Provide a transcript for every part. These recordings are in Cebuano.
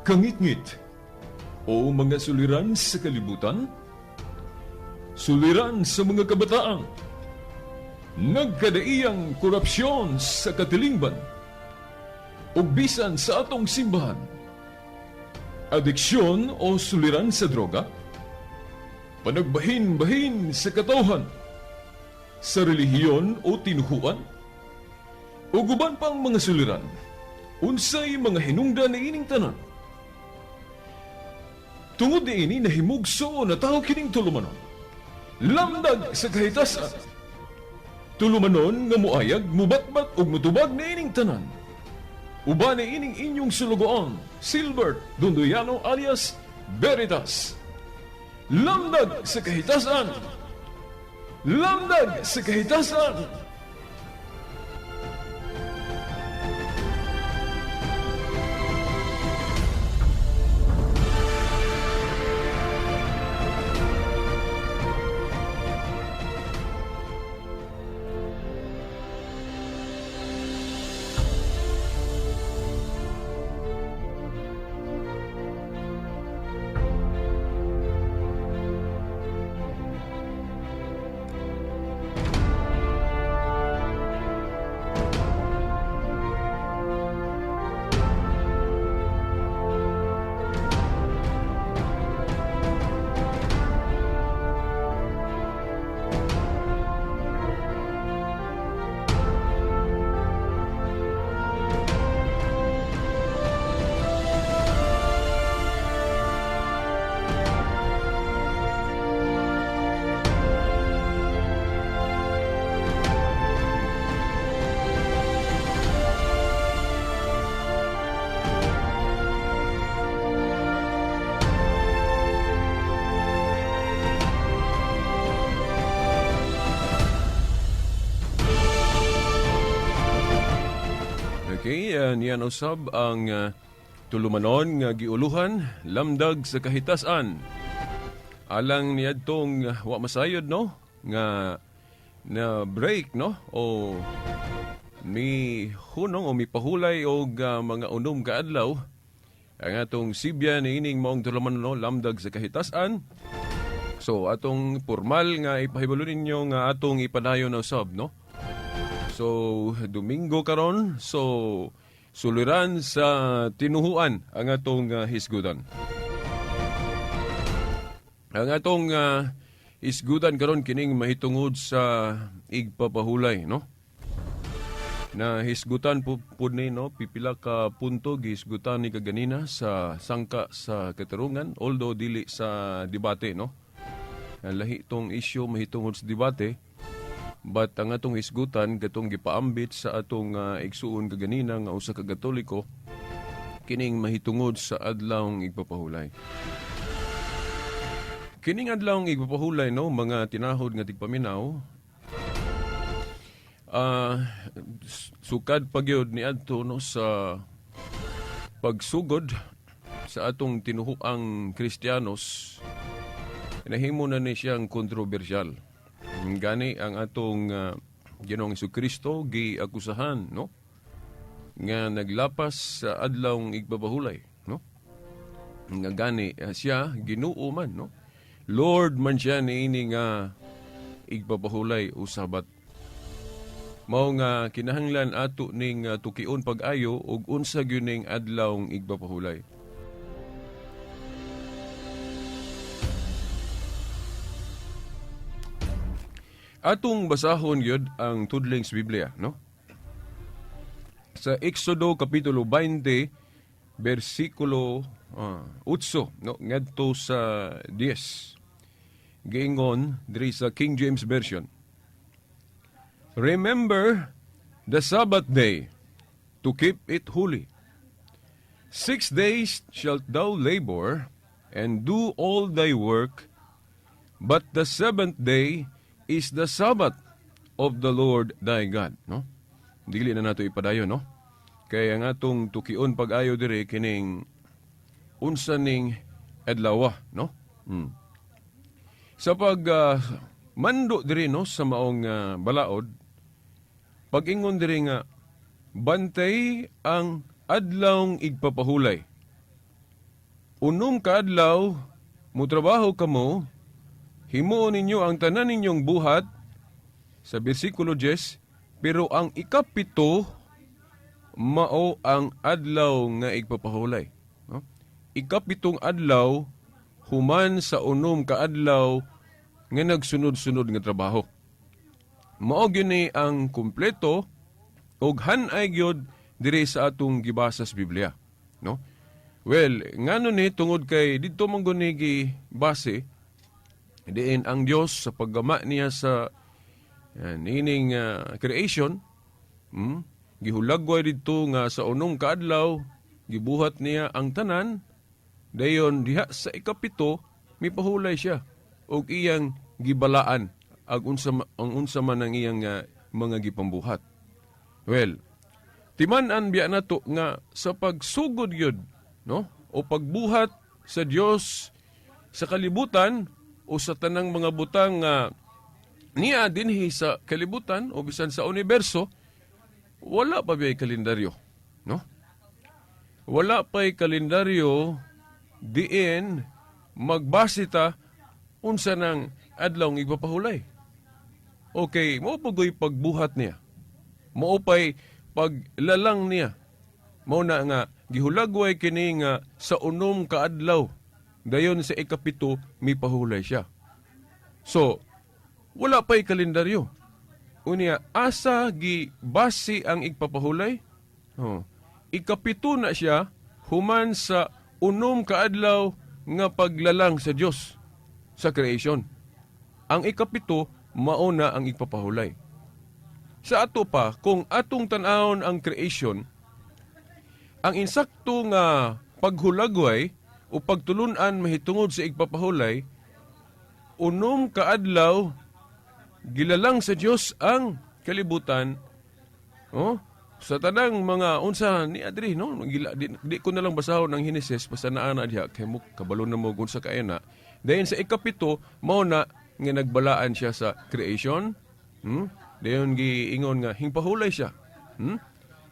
Kangitngit o mga suliran sa kalibutan, suliran sa mga kabataan, nagkadaiyang korupsyon sa katilingban, ug bisan sa atong simbahan, adiksyon o suliran sa droga, panagbahin-bahin sa katawhan, sa relihiyon o tinuhuan, ug uban pang mga suliran, unsay mga hinungdan niining tanan. Tungod niini nahimugso na tao kining tulumanon. Lamdag sa Kahitasan. Tulumanon nga muayag, mubatbat ug mutubag niining tanan. Uban niining inyong sulugoon, Silbert Dondoyano alias Veritas. Lamdag sa Kahitasan. Lamdag sa Kahitasan. Okay, niyan usab ang tulumanon nga giuluhan lamdag sa kahitasan. Alang niadtong wa masayod, no, nga na break, no, o mi hunong o mipahulay og mga 6 ka adlaw ang atong sibya niining maong tulumanon, no, lamdag sa kahitasan. So atong formal nga ipahibalo ninyo nga atong ipadayon na usab, no. So, Domingo karon, so suliran sa tinuhuan ang atong hisgutan. Ang atong hisgutan karon kining mahitungod sa igpapahulay, no? Na hisgutan po pud ni, no, pipila ka punto gihisgutan ni kaganina sa sangka sa katarungan, although dili sa debate, no. Ang lahi tong issue mahitungod sa debate. But ang atong hisgutan katong gipaambit sa atong igsuon kaganina nga usa ka Katoliko kining mahitungod sa adlawng igpapahulay. Kining adlawng igpapahulay, no, mga tinahod nga tigpaminaw, sukad pagyud niadto, no, sa pagsugod sa atong tinuhuang Kristiyanos, nahimo na ni siyang kontrobersyal. Gani ang atong Ginoong Hesukristo giakusahan, no, nga naglapas sa adlawng igpapahulay, no, nga gani siya Ginoo man, no, Lord man siya niini nga igpapahulay o Sabat. Mao nga kinahanglan ato ning tukion pag-ayo og unsa gyud ning adlawng igpapahulay. Atong basahon gyud ang tudling sa Biblia, no? Sa Exodo kapitulo 20 bersikulo 8, no, ngadto sa 10. Giingon diri sa King James Version. Remember the Sabbath day to keep it holy. 6 days shalt thou labor and do all thy work, but the seventh day is the Sabbath of the Lord thy God, no? Dili na nato ipadayon, no? Kaya nga atong tukion pag-ayo diri kining unsa ning adlaw, no? Sa pag mando diri, no, sa maong balaod, pag-ingon diri nga bantay ang adlawng igpapahulay. "Unom ka adlaw mutrabaho kamo, himuon ninyo ang tanan ninyong buhat," sa bersikulo 10, "pero ang 7 mao ang adlaw nga igpapahulay." No? 7 adlaw human sa 6 ka adlaw nga nagsunod-sunod nga trabaho. Mao gyud ni ang kumpleto ug han-ay gyud diri sa atong gibasa sa Biblia, no? Well, ngano ni? Tungod kay didto man gud ni base diin ang Dios sa paggama niya sa niining creation, gihulagway didto nga sa 6 ka adlaw gibuhat niya ang tanan, dayon diha sa 7 mipahulay siya og iyang gibalaan ang unsa man ang iyang mga gipambuhat. Well, timan-an biya nato nga sa pagsugod gyud, no, o pagbuhat sa Dios sa kalibutan o sa tanang mga butang nga niya dinhi sa kalibutan o bisan sa universo, wala pa biyay kalendaryo, no? Wala pa'y kalendaryo diin magbase ta unsa nang adlaw ng igpapahulay. Okay, mao pa goy pagbuhat niya. Mao pa'y paglalang niya. Mao na nga gihulagway kini nga sa 6 ka adlaw, dayon sa 7 mipahulay siya. So, wala pa'y kalendaryo. Unya, asa gi base ang igpapahulay? Oh. 7 na siya human sa 6 ka adlaw nga paglalang sa Dios sa creation. Ang 7 mao na ang igpapahulay. Sa ato pa, kung atong tan-awon ang creation, ang insakto nga paghulagway o pagtulunan mahitungod sa igpapahulay, 6 ka adlaw gilalang sa Dios ang kalibutan, oh, sa tanang mga unsa ni adri, no? Gila, di ko na lang basahon ang Genesis basta naa na diha kay mo kabalo na mo kung sa kaayo na. Dayon sa 7 mao na nga nagbalaan siya sa creation. Dayon giingon nga hingpahulay siya.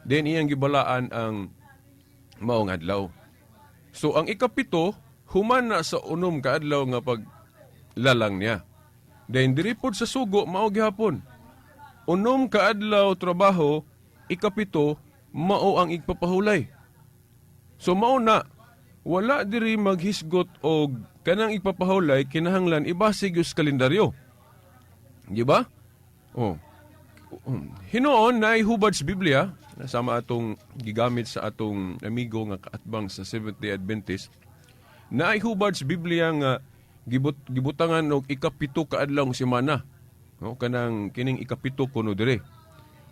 Then iyang gibalaan ang maong adlaw. So ang 7 human na sa 6 ka adlaw nga paglalang niya. Then diri pod sa sugo mao gihapon. 6 ka adlaw trabaho, 7 mao ang igpapahulay. So mao na wala diri maghisgot og kanang igpapahulay kinahanglan ibase gyud sa kalendaryo. Di ba? Oh. Hinuon na hubad sa Biblia sama atong gigamit sa atong amigo nga kaatbang sa Seventh-day Adventist, na hubad sa Biblia nga gibutangan og 7 ka adlaw semana. No, kanang kining 7 kuno dire.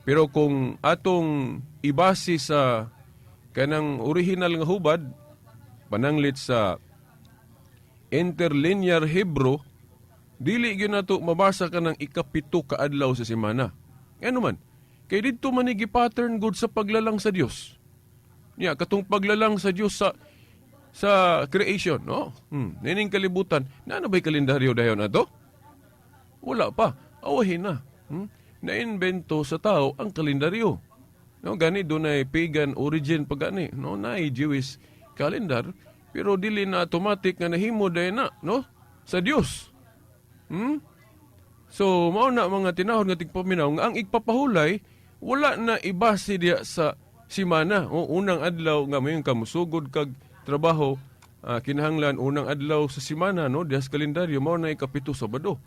Pero kung atong ibase sa kanang original nga hubad pananglit sa interlinear Hebrew, dili gyud nato mabasa kanang 7 ka adlaw sa semana. Ngano man? Kay didto man ni gi-pattern gud sa paglalang sa Dios. Nya katong paglalang sa Dios sa creation, no? Nining kalibutan, na ano ba'y kalendaryo dayon ato? Wala pa. Awahin na. Na-invento sa tao ang kalendaryo. No, gani dunay pagan origin pa gani, no, naay Jewish calendar, pero dili na automatic nga nahimo dayon na, no? Sa Dios. So, mao na, mga tinahod nga tigpaminaw, nga ang igpapahulay wala na ibase diya sa simana. O unang adlaw nga mayon ka musugod kag trabaho, kinahanglan unang adlaw sa simana, no, diha sa kalendaryo mao na 7, Sabado.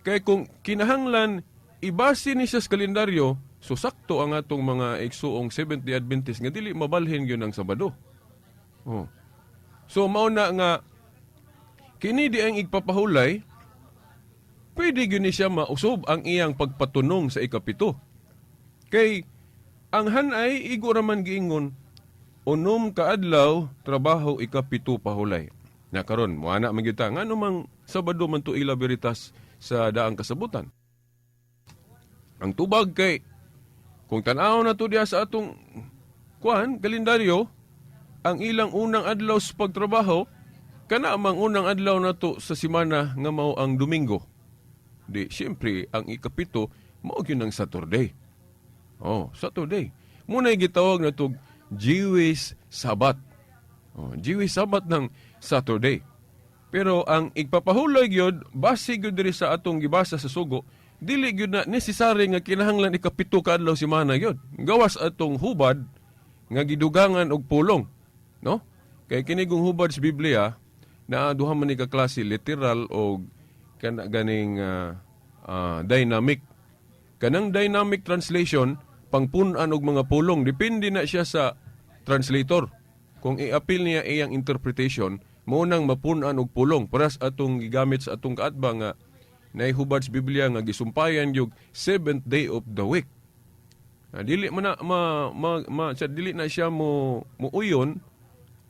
Kay kung kinahanglan ibase ni siya sa kalendaryo, so sakto ang atong mga igsuong Seventh-day Adventist nga dili mabalhin gyud ang Sabado. Oh. So mao na nga kini di ang igpapahulay, pwede gyud ni siya mausob ang iyang pagpatunong sa 7. Kay ang hanay igo raman giingon, 6 ka adlaw trabaho, 7 pahulay. Na karon moana man gyud ta, ngano mang Sabado man to ila Veritas sa daang kasabutan? Ang tubag kay kung tan-aw na to diya sa atong kuan kalendaryo, ang ilang unang adlaw sa pagtrabaho kana mang unang adlaw na to sa simana nga mao ang Domingo. Di siyempre ang 7 mao gyud ang Saturday. Oh, Saturday. Muna gitawag na tog Jewish Sabbath. Oh, Jewish Sabbath ng Saturday. Pero ang igpapahulay gyud, base gyud diri sa atong gibasa sa sugo, dili gyud na necessary nga kinahanglan 7 ka adlaw semana gyud. Gawas atong hubad nga gidugangan og pulong, no? Kay kini kung hubad sa Biblia na duha man ni ka klase, literal og kana ganing dynamic. Kanang dynamic translation, pangpun-an og mga pulong, depende na siya sa translator. Kung i-appeal niya iyang interpretation, mao nang mapun-an og pulong. Paras atong gigamit sa atong kaatbang nga naihubad sa Biblia nga gisumpayan yung seventh day of the week. Dili man na ma, ma, ma, siya, dili na siya mo muuyon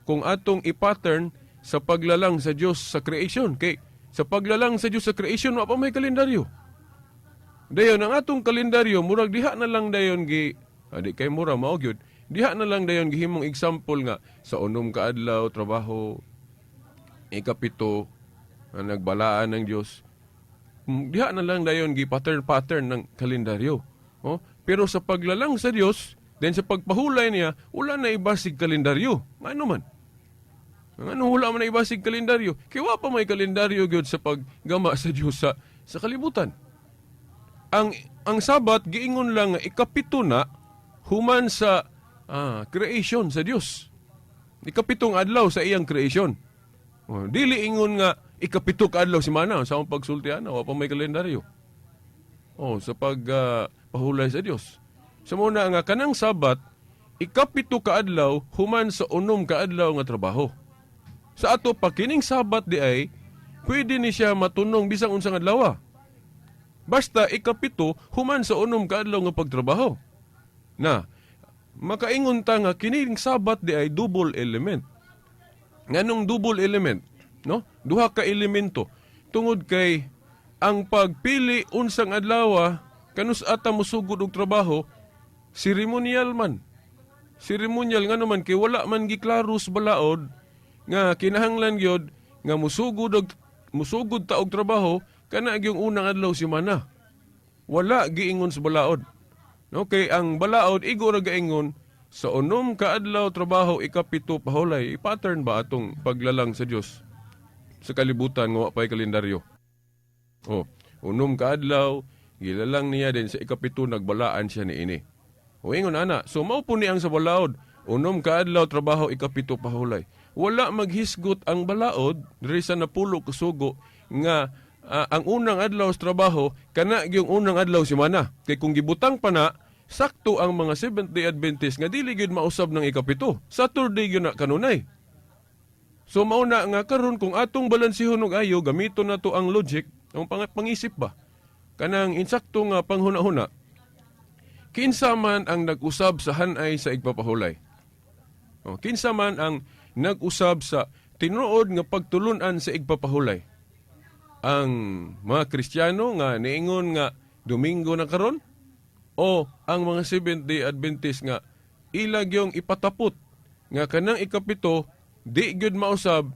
kung atong i-pattern sa paglalang sa Dios sa creation. Kay sa paglalang sa Dios sa creation, wa pa may kalendaryo. Dayon ang atong kalendaryo murag diha na lang dayon gi di kay mura mao gyud. Diha na lang dayon gihimong example nga sa 6 ka adlaw trabaho, 7 ang nagbalaan ng Dios. Diha na lang dayon gi pattern pattern ng kalendaryo. Oh, pero sa paglalang sa Dios, then sa pagpahulay niya, wala na ibasig kalendaryo. Ngano man? Ngano wala man na ibasig kalendaryo? Kay wa pa may kalendaryo gyud sa paggama sa Dios sa kalibutan. Ang Sabat giingon lang nga 7 na human sa creation sa Dios. 7 adlaw sa iyang creation. Oh, dili ingon nga 7 ka adlaw semana sa akong pagsulti ana, wa pa may kalendaryo. Oh, sa pag pahulay sa Dios. Sa muna nga kanang Sabat 7 ka adlaw human sa 6 ka adlaw nga trabaho. Sa ato pa kining Sabat di ay pwede ni siya matunong bisang unsang adlaw. Basta 7 human sa 6 ka adlaw nga pagtrabaho. Na makaingon ta nga kining Sabat di ay double element. Nganong double element? No? Duha ka elemento. Tungod kay ang pagpili unsang adlaw kanus ata mosugod og trabaho, seremonial man. Seremonial nga naman kay wala man giklaro sa balaod nga kinahanglan gyud nga musugod ta og trabaho kana gyung unang adlaw semana. Wala giingon sa balaod. No, kay ang balaod igo ra gaingon sa 6 ka adlaw trabaho, 7 pahulay. I-pattern ba atong paglalang sa Dios sa kalibutan nga wa pay kalendaryo? Oh, 6 ka adlaw gilalang niya, din sa 7 nagbalaan siya niini. O ingon ana, so mao po ni ang sa balaod. 6 ka adlaw trabaho, 7 pahulay. Wala maghisgot ang balaod diri sa napulo ka sugo nga ang unang adlaw sa trabaho kana gyung unang adlaw semana. Kay kung gibutang pa na, sakto ang mga Seventh Day Adventist nga dili gyud mausab ng 7. Saturday gyud na kanunay. So mauna nga karon kung atong balansihon og ayo, gamiton nato ang logic, ang pangisip ba? Kanang insakto nga panghuna-huna. Kinsa man ang nag-usab sa hanay sa igpapahulay? O, kinsa man ang nag-usab sa tinuod nga pagtulunan sa igpapahulay? Ang mga Kristiyano nga niingon nga Domingo na karon o ang mga Seventh Day Adventist nga ilag yung ipatapot nga kanang 7 di gyud mausab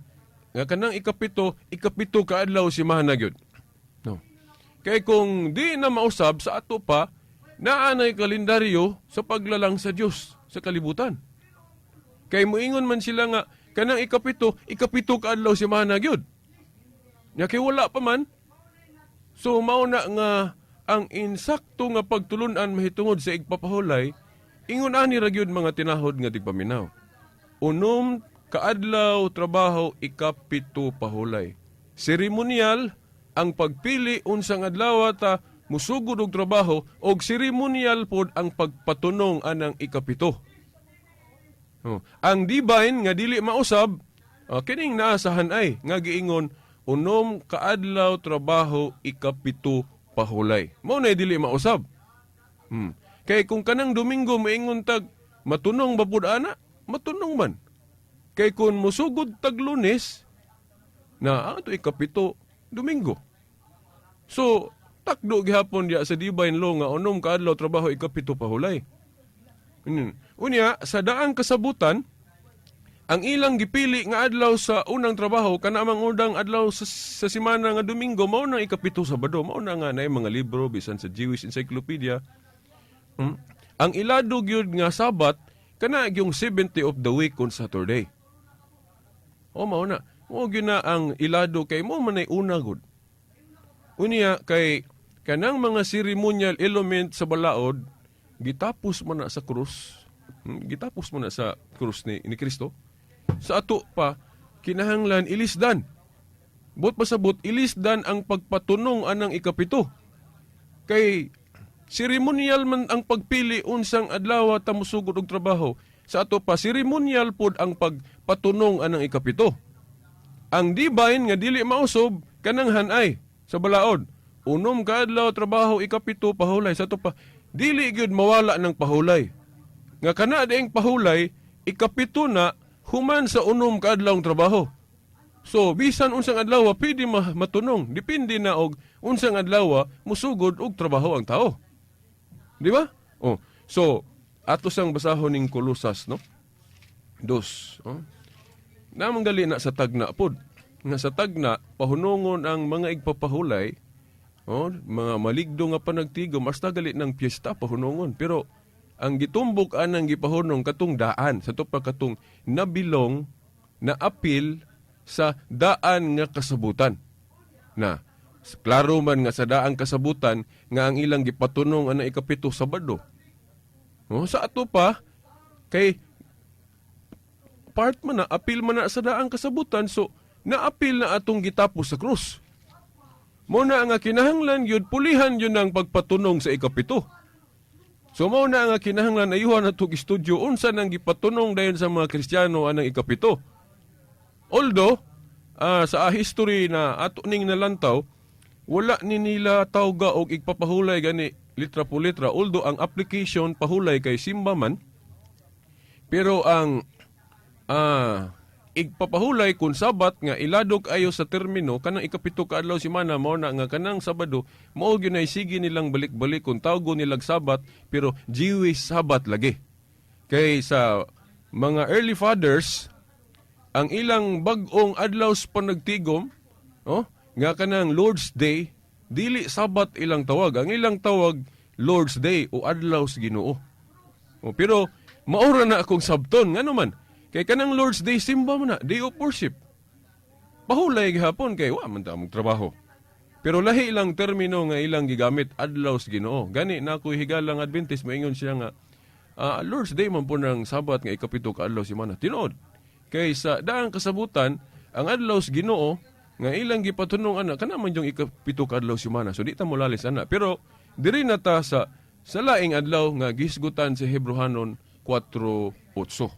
nga kanang 7, 7 ka adlaw semana gyud? No. Kay kung di na mausab sa ato pa, naa nay kalendaryo sa paglalang sa Dios sa kalibutan. Kay moingon man sila nga kanang 7, 7 ka adlaw semana gyud. Nya kay wala pa man. So mao na nga ang insakto nga pagtulunan mahitungod sa igpapahulay, ingon ani ra gyud, mga tinahod nga tigpaminaw. 6 kaadlaw trabaho, 7 pahulay. Seremonial ang pagpili unsang adlaw ta musugod og trabaho og seremonial pod ang pagpatunong anang 7. Oh. Ang divine nga dili mausab, kining naa sa hanay nga giingon 6 kaadlaw trabaho, 7 pahulay. Mao na dili mausab. Kay kung kanang Domingo moingon tag matunong ba pud ana? Matunong man. Kay kung musugod tag Lunes na ato 7 Domingo. So takdo gihapon diya sa divine law nga 6 ka adlaw trabaho, 7 pahulay. Unya sa daang kasabutan, ang ilang gipili nga adlaw sa unang trabaho kana mang unang adlaw sa semana nga Domingo, mao nang 7 Sabado. Mao na nga naay mga libro bisan sa Jewish Encyclopedia. Ang ilado gyud nga Sabat kana yung 70 of the week kung Saturday. O mao na. Mao gyud na ang ilado kay mo man ay una gud. Unya kay kanang mga ceremonial element sa balaod gitapos man na sa krus. Gitapos man na sa krus ni Kristo. Sa ato pa kinahanglan ilisdan. Buot pasabot, ilisdan ang pagpatunong anang 7. Kay ceremonial man ang pagpili unsang adlaw ta mosugod og trabaho. Sa ato pa ceremonial pod ang pagpatunong anang 7. Ang divine nga dili mausob kanang hanay sa balaod. 6 ka adlaw trabaho, 7 pahulay. Sa ato pa dili gyud mawala ng pahulay. Nga kana dieng pahulay, 7 na human sa 6 ka adlaw trabaho. So bisan unsang adlaw pwede matunong, depende na og unsang adlaw musugod og trabaho ang tao. Di ba? Oh, so ato sang basahon ning Kolosas, no? 2. Oh. Namanggali na sa tagna pod. Nga sa tagna pahunongon ang mga igpapahulay, oh, mga maligdo nga panagtigom hasta gali ng piyesta pahunongon. Pero ang gitumbok anang gipahunong katong daan sa to pa, katong nabilong na apil sa daan nga kasabutan. Na klaro man nga sa daang kasabutan nga ang ilang gipatunong ana 7, Sabado. Oh, sa ato pa kay part man na, apil man na sa daang kasabutan, so naapil na atong gitapos sa krus. Mo na nga kinahanglan gyud pulihan yun ang pagpatunong sa 7. So mao na nga kinahanglan ayuhan natong studio unsa nang gipatunong dayon sa mga Kristiyano anang 7. Although sa history na ato ning nalantaw, wala ni nila tawga og igpapahulay gani litra po litra, although ang application pahulay kay simba man, pero ang igpapahulay kung Sabat nga iladok ayo sa termino kanang 7 ka adlaw semana, mao na nga kanang Sabado mao gyud nay sige nilang balik-balik kung tawgo nilag Sabat, pero Jewish Sabat lagi. Kay sa mga early fathers, ang ilang bag-ong adlaw sa panagtigom, oh, nga kanang Lord's Day, dili Sabat ilang tawag. Ang ilang tawag Lord's Day o adlaw sa Ginoo. Oh, pero maura na akong sabton, ngano man kay kanang Lord's Day simba mo na, day of worship. Pahulay gihapon kay wa man ta trabaho. Pero lahi lang termino nga ilang gigamit, adlaw sa Ginoo. Gani na ako'y higalang Adventist, maingon siya nga Lord's Day man po ng Sabat nga 7 ka adlaw semana. Tinuod. Kay sa daang kasabutan, ang adlaw sa Ginoo nga ilang gipatunong ana kana man yung 7 ka adlaw semana. So di ta molalis ana. Pero diri na ta sa laing adlaw nga gisgutan sa Hebrohanon 4:8.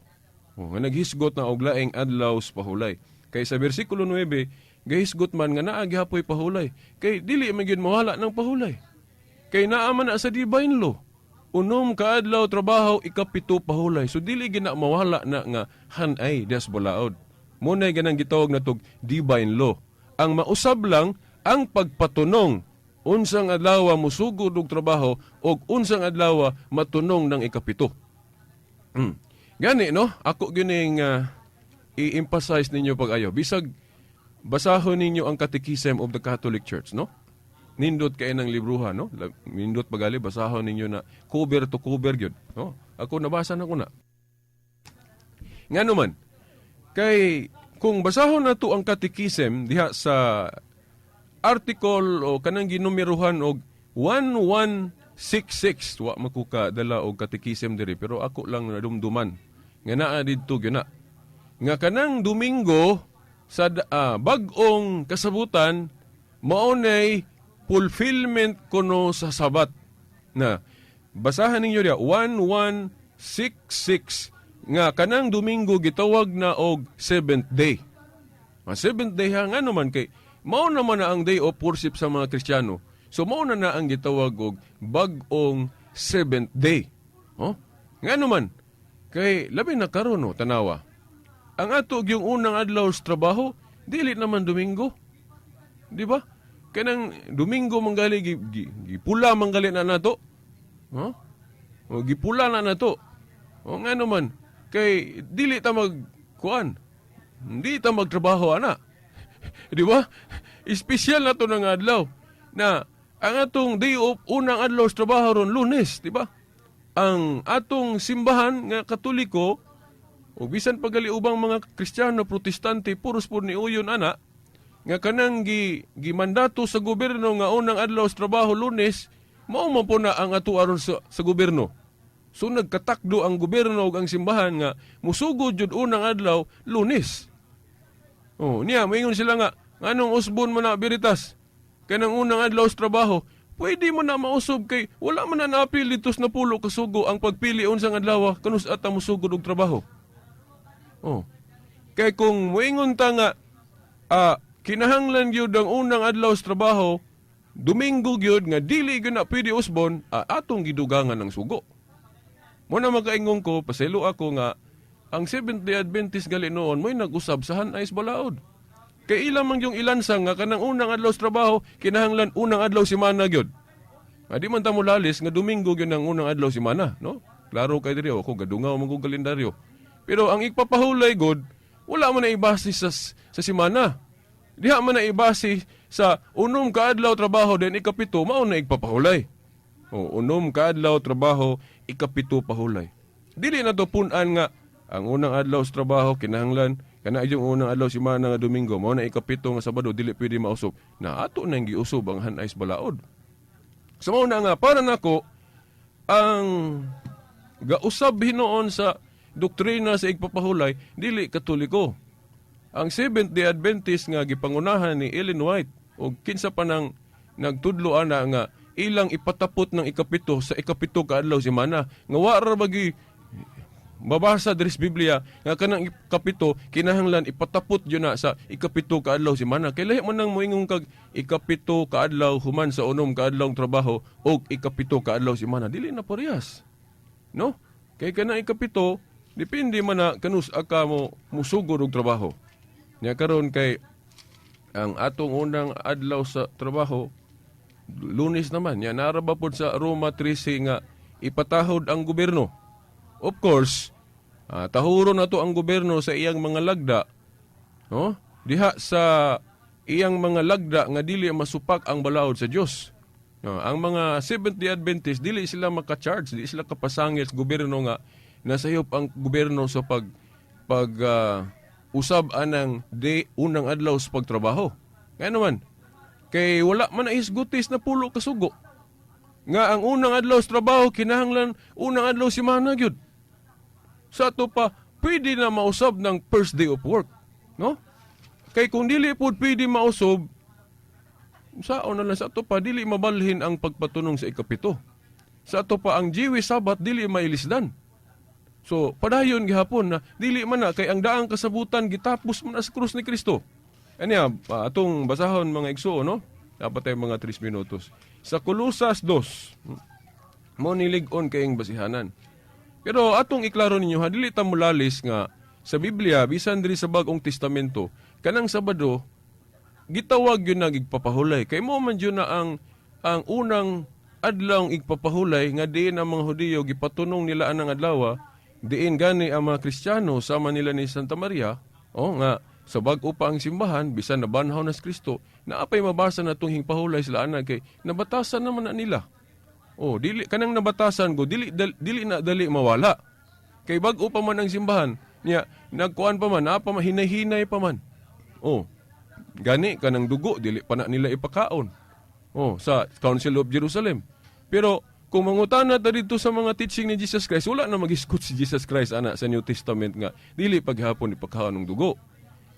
Oh, nga naghisgot na og laing adlaw sa pahulay. Kay sa bersikulo 9, gahisgot man nga naa gihapoy pahulay. Kay dili man gyud mawala ng pahulay. Kay naa man na sa divine law. 6 ka adlaw trabaho, 7 pahulay. So dili gina mawala na nga hanay des balaod. Munay ganang gitawag natog divine law. Ang mausab lang ang pagpatunong unsang adlaw musugod og trabaho og unsang adlaw matunong ng 7. Gani no, ako gining i-emphasize ninyo pag-ayo. Bisag basahon ninyo ang Catechism of the Catholic Church, no? Nindot kay ng libruha, no? Nindot pagali basahon ninyo na cover to cover gyud, no? Ako nabasa na ko na. Ngano man, kay kung basahon nato ang Catechism diha sa article o kanang ginumerohan og 1166, wa man ko dala og catechism diri, pero ako lang nadumduman nga naa didto gyud na nga kanang Domingo sa bag-ong kasabutan mao nay fulfillment kuno sa Sabat. Na basahan ninyo diya 1166 nga kanang Domingo gitawag na og seventh day. Ang seventh day ha, ngano man kay mao naman na ang day of worship sa mga Kristiyano. So mao na na ang gitawag og bag-ong seventh day. Oh? Ngano man kay labi na karon, no, tanawa. Ang ato yung unang adlaw sa trabaho dili naman Domingo. Di ba? Kanang Domingo manggali gipula manggali na nato. Huh? O gipula na nato. O ngano man kay dili ta mag kuan. Hindi ta magtrabaho ana. Di ba? Espesyal na to ng adlaw na ang atong day of unang adlaw sa trabaho ron Lunes, di ba? Ang atong simbahan nga Katoliko O bisan pagali ubang mga Kristiyano, Protestante, puros po ni uyon ana, nga kanang gimandato sa gobyerno nga unang adlaw sa trabaho Lunes, mao man po na ang ato aron sa gobyerno. So nagkatakdo ang gobyerno ug ang simbahan nga musugod jud unang adlaw Lunes. Oh, niya moingon sila nga nganong usbon man na, Veritas? Kanang unang adlaw sa trabaho, pwede mo na mausob kay wala man na naapil dito sa napulo ka sugo ang pagpili unsang adlaw kanus ata mosugod og trabaho. Oh. Kay kung moingon ta nga kinahanglan gyud ang unang adlaw sa trabaho Domingo gyud nga dili gyud na pwede usbon, atong gidugangan ng sugo. Mo na makaingon ko, pasaylo ako nga ang Seventh-day Adventist gali noon mo'y nag-usab sa Hanais Balaod. Kay ilang man yung ilansang nga kanang unang adlaw sa trabaho, kinahanglan unang adlaw semana gyud. Di man ta mo lalis nga Domingo gyud ang unang adlaw semana, no? Klaro kay diri ako gadungaw man kog kalendaryo. Pero ang igpapahulay god, wala man na ibase sa semana. Diha man na ibase sa 6 ka adlaw trabaho, then 7 mao na igpapahulay. O 6 ka adlaw trabaho, 7 pahulay. Dili na to pun-an nga ang unang adlaw sa trabaho kinahanglan kana yung unang adlaw semana nga Domingo, mao na 7 nga Sabado dili pwede mausop. Na ato nang giusob ang Hanais Balaod. So mao na nga para nako ang gausab hinuon sa doktrina sa igpapahulay dili Katoliko. Ang Seventh-day Adventist nga gipangunahan ni Ellen White o kinsa pa nang nagtudlo ana nga ilang ipatapot ng 7 sa 7 ka adlaw semana nga wa ra bagi mabasa diri sa Biblia nga kanang 7 kinahanglan ipatapot yun na sa 7 ka adlaw semana. Kay lahi man nang moingon kag 7 ka adlaw human sa 6 ka adlaw trabaho og 7 ka adlaw semana, dili na parehas, no? Kay kanang 7 depende man na kanus ka mo musugod og trabaho. Nya karon kay ang atong unang adlaw sa trabaho Lunes naman. Nya nara ba pod sa Roma 13 nga ipatahod ang gobyerno. Of course, tahuro na to ang gobyerno sa iyang mga lagda, no? Diha sa iyang mga lagda nga dili masupak ang balaod sa Dios. No, ang mga Seventh-day Adventist dili sila maka-charge, dili sila kapasangil sa gobyerno nga nasayop ang gobyerno sa pag pag usab anang day unang adlaw sa pagtrabaho. Kaya naman, kay wala man na hisgutis na pulo kasugo nga ang unang adlaw sa trabaho kinahanglan unang adlaw semana gyud. Sa ato pa pwede na mausab ng first day of work, no? Kay kung dili pud pwede mausab, sao na lang sa ato pa dili mabalhin ang pagpatunong sa 7. Sa ato pa ang Jewish Sabbath dili mailisdan. So padayon gihapon na dili man na kay ang daang kasabutan gitapos man na sa krus ni Kristo. Anya, atong basahon, mga igsuon, no? Dapat tayo mga 3 minutos. Sa Kolosas 2, mo nilig-on kayong basihanan. Pero atong iklaro ninyo ha, dili ta molalis nga sa Biblia, bisan diri sa Bagong Testamento, kanang Sabado gitawag yun nag igpapahulay. Kay mo man yun na ang unang adlaw igpapahulay nga diin ang mga Hudiyo gipatunong nila anang adlaw, diin gani ang mga Kristiyano sama nila ni Santa Maria, oh nga sa bag-o pa ang simbahan, bisan nabanhaw na si Kristo, naapay mabasa na itong hingpahulay sila ana kay nabatasan naman na nila. Oh, dili kanang nabatasan ko dili na dali mawala. Kay bag-o pa man ang simbahan, niya nagkuan pa man, naa pa man hinay-hinay pa man. Oh. Gani kanang dugo dili pa na nila ipakaon. Oh, sa Council of Jerusalem. Pero kung mangutana ta dito sa mga teaching ni Jesus Christ, wala na magisgot si Jesus Christ ana sa New Testament nga dili paghapon ipakaon ng dugo.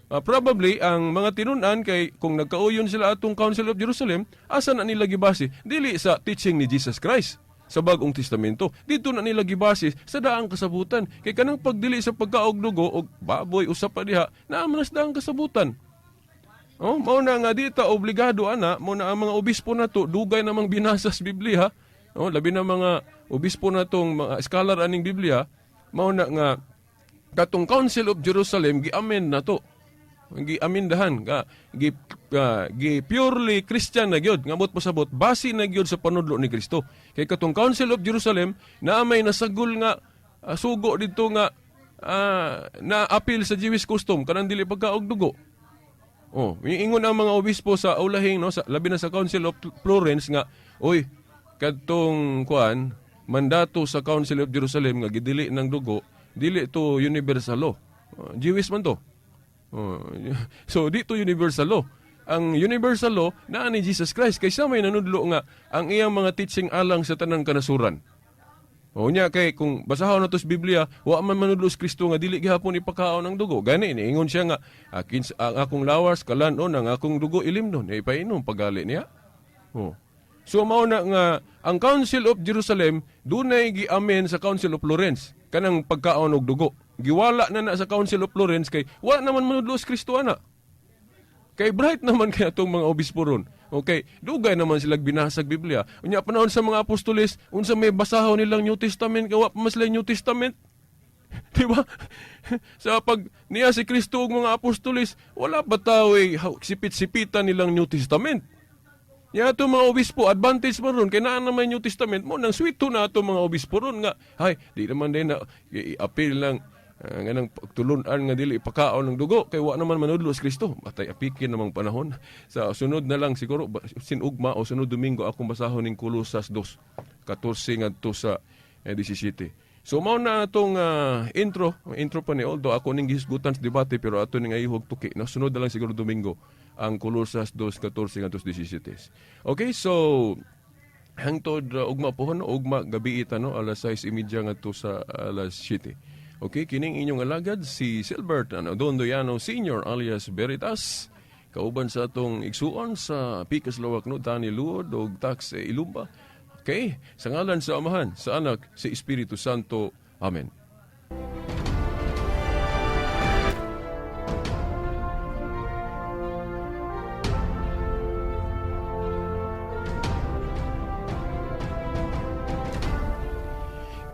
Probably ang mga tinun-an kay kung nagkauyon sila atong Council of Jerusalem, asa na nila gibase? Dili sa teaching ni Jesus Christ sa Bagong Testamento. Dito na nila gibase sa daang kasabutan. Kay kanang pagdili sa pagkaog dugo og baboy usa pa diha, naa man sa daang kasabutan. Oh, mao na nga di ta obligado ana, mo na ang mga obispo nato dugay namang binasa sa Biblia. Oh, labi na mga obispo natong mga scholar aning Biblia, mao na nga katong Council of Jerusalem gi-amend na to. Gi-amendahan ka, gi purely Christian na gyud, ngamot pasabot base na gyud sa panudlo ni Kristo. Kay katong Council of Jerusalem naa may nasagol nga sugo dito nga na appeal sa Jewish custom kanang dili pagkaog dugo. Oh, ingon ang mga obispo sa ulahing, no, sa labi na sa Council of Florence nga, oy, kadtong kuan mandato sa Council of Jerusalem nga gidili ng dugo, Dili to universal law. Jewish man to. So di to universal law. Ang universal law naa ni Jesus Christ kay siya may nanudlo nga ang iyang mga teaching alang sa tanang kanasuran. O nya kay kung basahon nato sa Biblia, wa man manudlo si Kristo nga dili gihapon ipakaon ang dugo. Gani niingon siya nga ang akong lawas kalan-on, ang akong dugo ilimnon, e ipainom pagali niya. Oh. So mao na nga ang Council of Jerusalem dunay giamen sa Council of Florence kanang pagkaon og dugo. Giwala na na sa Council of Florence kay wa naman manudlo si Kristo ana. Kay bright naman kay atong mga obispo ron. Okay, dugay naman sila binasag Biblia. Unya panahon sa mga apostoles, unsa may basahon nilang New Testament kay wa pa man sila New Testament. Di ba? Sa pag niya si Kristo ug mga apostoles, wala pa tao sipit-sipitan nilang New Testament. Ya ato mga obispo, advantage man ron kay naa na may New Testament mo nang sweet na ato mga obispo ron nga hay di naman din na i-appeal lang nganang pagtulunan nga dili ipakaon ng dugo kay wa naman manudlo si Kristo. Batay apikin namang panahon. Sa sunod na lang siguro sinugma o sunod Domingo akong basahon ning Kolosas 2:14 ngadto sa 17. So mao na atong intro, intro pa ni although ako ning gihisgutan sa debate pero ato ning ayuhog tuki no. Sunod na lang siguro Domingo ang Kolosas 2:14 ngadto sa 17. Okay, so hangtod ugma pohon, ugma gabi ita no, alas 6:30 ngadto sa alas 7. Okay, kining inyong alagad si Silbert ano, Don Doyano Senior alias Veritas, kauban sa atong igsuon sa Pikas Lawak no, Dani Luod og Tax Ilumba. Okay, sa ngalan sa Amahan, sa Anak, sa Espiritu Santo. Amen.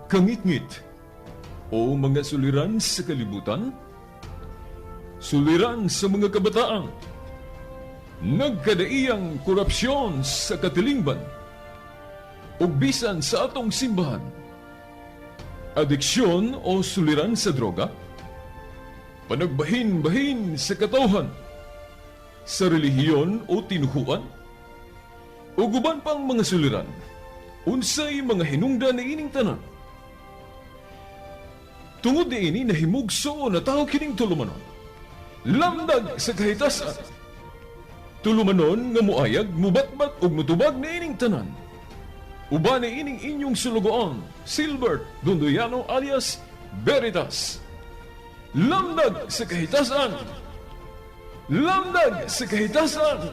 Kangitngit o mga suliran sa kalibutan, suliran sa mga kabataan, nagkadaiyang korupsyon sa katilingban, ug bisan sa atong simbahan, adiksyon o suliran sa droga, panagbahin-bahin sa katawhan, sa relihiyon o tinuhuan, ug uban pang mga suliran, unsay mga hinungdan niining tanan. Tungod niini nahimugso na tao kining tulumanon. Lamdag sa kahitasan. Tulumanon nga muayag, mubatbat ug mutubag niining tanan. Uban niining inyong sulugoon, Silbert Dondoyano alias Veritas. Lamdag sa kahitasan. Lamdag sa kahitasan.